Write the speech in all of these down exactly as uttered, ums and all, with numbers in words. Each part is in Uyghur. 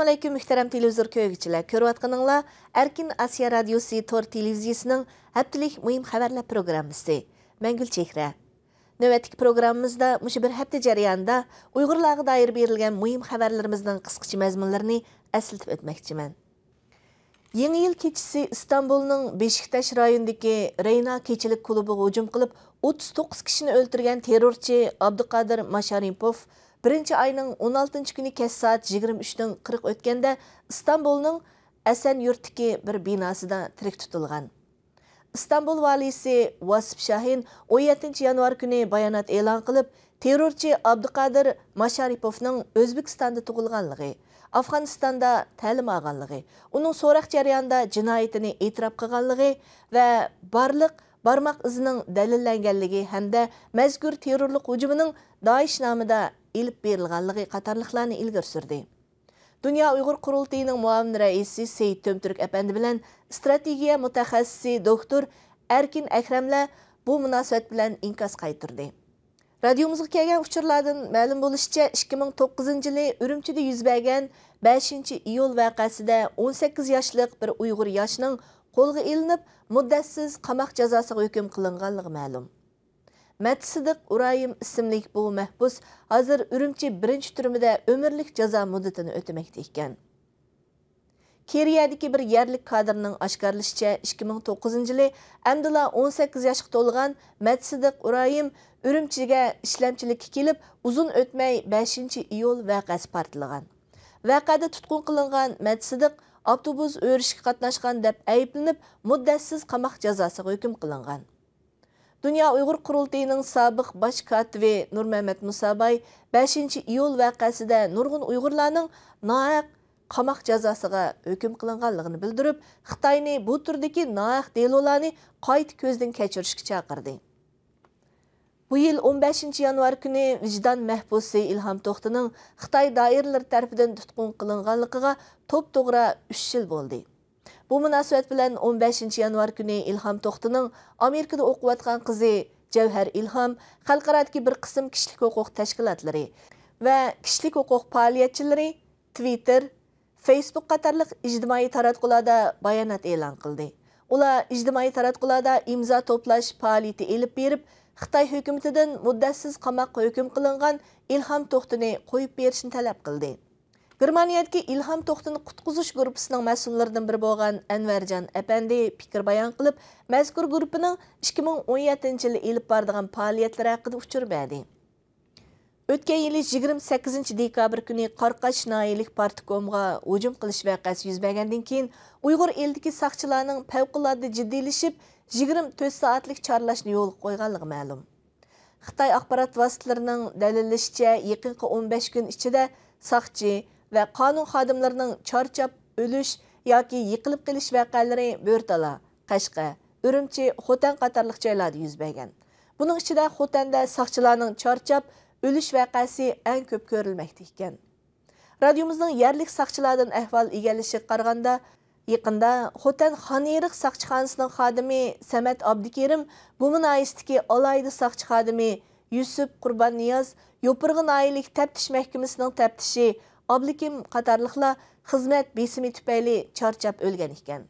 ئەسسالامۇئەلەيكۇم، مۇھتەرەم تېلېۋىزور كۆرگۈچىلەر! كۆرۈۋاتقىنىڭلار ئەركىن ئاسىيا رادىيوسى تور تېلېۋىزىيىسىنىڭ ھەپتىلىك مۇھىم خەۋەرلەر پروگراممىسى. مەن گۈلچېھرە. نۆۋەتتىكى پروگراممىمىزدا مۇشۇ بىر ھەپتە جەريانىدا ئۇيغۇرلارغا دائىر بېرىلگەن مۇھىم خەۋەرلىرىمىزنىڭ قىسقىچە مەزمۇنلىرىنى ئەسلىتىپ ئۆتمەكچىمەن. يېڭى يىل كېچىسى ئىستانبۇلنىڭ بېشىكتاش رايونىدىكى رەينا كېچىلىك كۇلۇبىغا ھۇجۇم قىلىپ، ئوتتۇز توققۇز كىشىنى ئۆلتۈرگەن تېررورچى ئابدۇقادىر ماشارىپوف بىرىنچى ئاينىڭ ئون ئالتىنچى كۈنى كەچ سائەت يىگىرمە ئۈچتىن قىرىق ئۆتكەندە ئىستانبۇلنىڭ ئەسەنيۇرتتىكى بىر بىناسىدا تىرىك تۇتۇلغان. ئىستانبۇل ۋالىيسى ۋاسىپ شاھىن ئون يەتتىنچى يانۋار كۈنى بايانات ئېلان قىلىپ، تېررورچى ئابدۇقادىر ماشارىپوفنىڭ ئۆزبېكىستاندا تۇغۇلغانلىقى، ئافغانىستاندا تەلىم ئالغانلىقى، ئۇنىڭ سوراق جەريانىدا جىنايىتىنى ئېتىراپ قىلغانلىقى ۋە بارلىق بارماق ئىزىنىڭ دەلىللەنگەنلىكى ھەمدە مەزكۇر تېررورلۇق ھۇجۇمىنىڭ دائىش نامىدا ئېلىپ بېرىلغانلىقى قاتارلىقلارنى ئىلگىرى سۈردى. دۇنيا ئۇيغۇر قۇرۇلتىيىنىڭ مۇئاۋىن رەئىسى سېيىت تۆمتۈرك ئەپەندى بىلەن ئىستراتېگىيە مۇتەخەسسىسى دوكتور ئەركىن ئەكرەملەر بۇ مۇناسىۋەت بىلەن ئىنكاس قايتۇردى. رادىيومىزغا كەلگەن ئۇچۇرلاردىن مەلۇم بولۇشىچە، ئىككى مىڭ توققۇزىنچى يىلى ئۈرۈمچىدە يۈز بەرگەن بەشىنچى ئىيۇل ۋەقەسىدە ئون سەككىز ياشلىق بىر ئۇيغۇر ياشنىڭ قولغا ئېلىنىپ، مۇددەتسىز قاماق جازاسىغا ھۆكۈم قىلىنغانلىقى مەلۇم. مەتسىدىق ئۇرايىم ئىسىملىك بۇ مەھبۇس ھازىر ئۈرۈمچى بىرىنچى تۈرمىدە ئۆمۈرلۈك جازا مۇددىتىنى ئۆتىمەكتە ئىكەن. كېرىيەدىكى بىر يەرلىك كادىرنىڭ ئاشكارىلىشىچە، ئىككى مىڭ توققۇزىنچى يىلى ئەمدىلا ئون سەككىز ياشقا تولغان مەتسىدىق ئۇرايىم ئۈرۈمچىگە ئىشلەمچىلىككە كېلىپ، ئۇزۇن ئۆتمەي بەشىنچى ئىيۇل ۋەقەسى پارتلىغان. ۋەقەدە تۇتقۇن قىلىنغان مەتسىدىق ئاپتوبۇس ئۆرۈشكە قاتناشقان دەپ ئەيىبلىنىپ، مۇددەتسىز قاماق جازاسىغا ھۆكۈم قىلىنغان. دۇنيا ئۇيغۇر قۇرۇلتىيىنىڭ سابىق باش كاتىپى نۇرمەمەت مۇساباي بەشىنچى ئىيۇل ۋەقەسىدە نۇرغۇن ئۇيغۇرلارنىڭ ناھەق قاماق جازاسىغا ھۆكۈم قىلىنغانلىقىنى بىلدۈرۈپ، خىتاينى بۇ تۈردىكى ناھەق دېلولارنى قايتا كۆزدىن كەچۈرۈشكە چاقىردى. بۇ يىل ئون بەشىنچى يانۋار كۈنى ۋىجدان مەھبۇسى ئىلھام توختىنىڭ خىتاي دائىرىلىرى تەرىپىدىن تۇتقۇن قىلىنغانلىقىغا توپتوغرا ئۈچ يىل بولدى. بۇ مۇناسىۋەت بىلەن ئون بەشىنچى يانۋار كۈنى ئىلھام توختىنىڭ ئامېرىكىدا ئوقۇۋاتقان قىزى جەۋھەر ئىلھام، خەلقئارادىكى بىر قىسىم كىشىلىك ھوقۇق تەشكىلاتلىرى ۋە كىشىلىك ھوقۇق پائالىيەتچىلىرى تۋىتتېر، فېيسبۇك قاتارلىق ئىجتىمائىي تاراتقۇلاردا بايانات ئېلان قىلدى. ئۇلار ئىجتىمائىي تاراتقۇلاردا ئىمزا توپلاش پائالىيىتى ئېلىپ بېرىپ، خىتاي ھۆكۈمىتىدىن مۇددەتسىز قاماققا ھۆكۈم قىلىنغان ئىلھام توختىنى قويۇپ بېرىشنى تەلەپ قىلدى. گېرمانىيەدىكى ئىلھام توختىنى قۇتقۇزۇش گۇرۇپپىسىنىڭ مەسئۇللىرىدىن بىرى بولغان ئەنۋەرجان ئەپەندى پىكىر بايان قىلىپ، مەزكۇر گۇرۇپپىنىڭ ئىككى مىڭ ئون يەتتىنچى يىلى ئېلىپ بارىدىغان پائالىيەتلىرى ھەققىدە ئۇچۇر بەردى. ئۆتكەن يىلى يىگىرمە سەككىزىنچى دېكابىر كۈنى قاراقاش ناھىيەلىك پارتكومغا ھۇجۇم قىلىش ۋەقەسى يۈز بەرگەندىن كېيىن، ئۇيغۇر ئېلىدىكى ساقچىلارنىڭ پەۋقۇلئاددە جىددىيلىشىپ، يىگىرمە تۆت سائەتلىك چارلاشنى يولغا قويغانلىقى مەلۇم. خىتاي ئاخبارات ۋاسىتىلىرىنىڭ دەلىللىشىچە، يېقىنقى ئون بەش كۈن ئىچىدە ساقچى ۋە قانۇن خادىملىرىنىڭ چارچاپ ئۆلۈش ياكى يىقىلىپ قېلىش ۋەقەلىرى بۆرتالا، قەشقەر، ئۈرۈمچى، خوتەن قاتارلىق جايلاردا يۈز بەرگەن. بۇنىڭ ئىچىدە خوتەندە ساقچىلارنىڭ چارچاپ ئۆلۈش ۋەقەسى ئەڭ كۆپ كۆرۈلمەكتە ئىكەن. رادىيومىزنىڭ يەرلىك ساقچىلاردىن ئەھۋال ئىگىلىشىگە قارىغاندا، يېقىندا خوتەن خانئېرىق ساقچىخانىسىنىڭ خادىمى سەمەت ئابدۇكېرىم، گۇما ناھىيەسىدىكى ئالاھىدە ساقچى خادىمى يۈسۈپ قۇرباننىياز، يوپۇرغا ناھىيەلىك تەپتىش مەھكىمىسىنىڭ تەپتىشى ئابلىكىم قاتارلىقلار خىزمەت بېسىمى تۈپەيلى چارچاپ ئۆلگەن ئىكەن.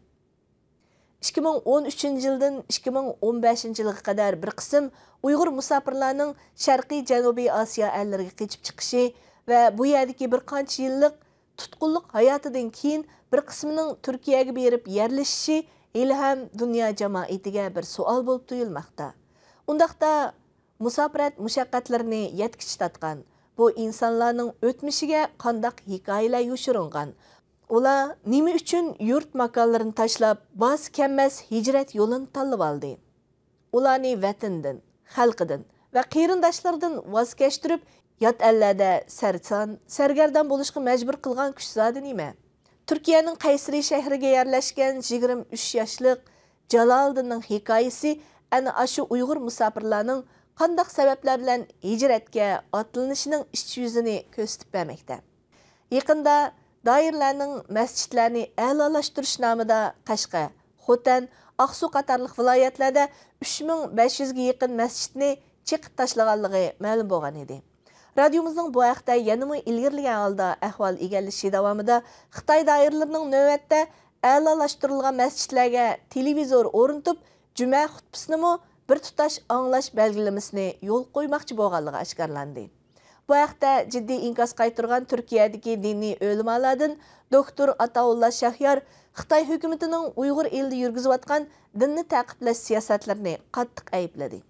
ئىككى مىڭ ئون ئۈچىنچى يىلدىن ئىككى مىڭ ئون بەشىنچى يىلغا قەدەر بىر قىسىم ئۇيغۇر مۇساپىرلارنىڭ شەرقىي جەنۇبىي ئاسىيا ئەللىرىگە قېچىپ چىقىشى ۋە بۇ يەردىكى بىر قانچە يىللىق تۇتقۇنلۇق ھاياتىدىن كېيىن بىر قىسمىنىڭ تۈركىيەگە بېرىپ يەرلىشىشى ھېلىھەم دۇنيا جامائىتىگە بىر سوئال بولۇپ تۇيۇلماقتا. ئۇنداقتا، مۇساپىرەت مۇشەققەتلىرىنى يەتكۈچە تارتقان بۇ ئىنسانلارنىڭ ئۆتمۈشىگە قانداق ھېكايىلەر يوشۇرۇنغان؟ ئۇلار نېمە ئۈچۈن يۇرت ماكانلىرىنى تاشلاپ، بارسا كەلمەس ھىجرەت يولىنى تاللىۋالدى؟ ئۇلارنى ۋەتىنىدىن، خەلقىدىن ۋە قېرىنداشلىرىدىن ۋاز كەچتۈرۈپ، يات ئەللەردە سەرسان، سەرگەردان بولۇشقا مەجبۇر قىلغان كۈچ زادى نېمە؟ تۈركىيەنىڭ قەيسىرى شەھىرىگە يەرلەشكەن يىگىرمە ئۈچ ياشلىق جالالىدىننىڭ ھېكايىسى ئەنە ئاشۇ ئۇيغۇر مۇساپىرلارنىڭ قانداق سەۋەبلەر بىلەن ھىجرەتكە ئاتلىنىشىنىڭ ئىچ يۈزىنى كۆرسىتىپ بەرمەكتە. يېقىندا دائىرىلەرنىڭ مەسچىتلەرنى ئەلالاشتۇرۇش نامىدا قەشقەر، خوتەن، ئاقسۇ قاتارلىق ۋىلايەتلەردە ئۈچ مىڭ بەش يۈزگە يېقىن مەسچىتنى چېقىپ تاشلىغانلىقى مەلۇم بولغان ئىدى. رادىيومىزنىڭ بۇ ھەقتە يەنىمۇ ئىلگىرىلىگەن ھالدا ئەھۋال ئىگىلىشى داۋامىدا خىتاي دائىرىلىرىنىڭ نۆۋەتتە ئەلالاشتۇرۇلغان مەسچىتلەرگە تېلېۋىزور ئورنىتىپ، جۈمە خۇتبىسىنىمۇ بىر تۇتاش ئاڭلاش بەلگىلىمىسىنى يول قويماقچى بولغانلىقى ئاشكارىلاندى. بۇ ھەقتە جىددىي ئىنكاس قايتۇرغان تۈركىيەدىكى دىنىي ئۆلىمالاردىن دوكتور ئاتاۋۇللا شاھيار خىتاي ھۆكۈمىتىنىڭ ئۇيغۇر ئېلىدە يۈرگۈزۈۋاتقان دىننى تەقىبلەش سىياسەتلىرىنى قاتتىق ئەيىبلىدى.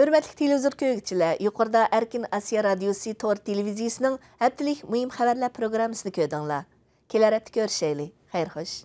ھۆرمەتلىك تېلېۋىزور كۆرگۈچىلەر، يۇقىرىدا ئەركىن ئاسىيا رادىيوسى تور تېلېۋىزىيىسىنىڭ ھەپتىلىك مۇھىم خەۋەرلەر پروگراممىسىنى كۆردۈڭلار. كېلەر ھەپتە كۆرۈشەيلى. خەير خوش.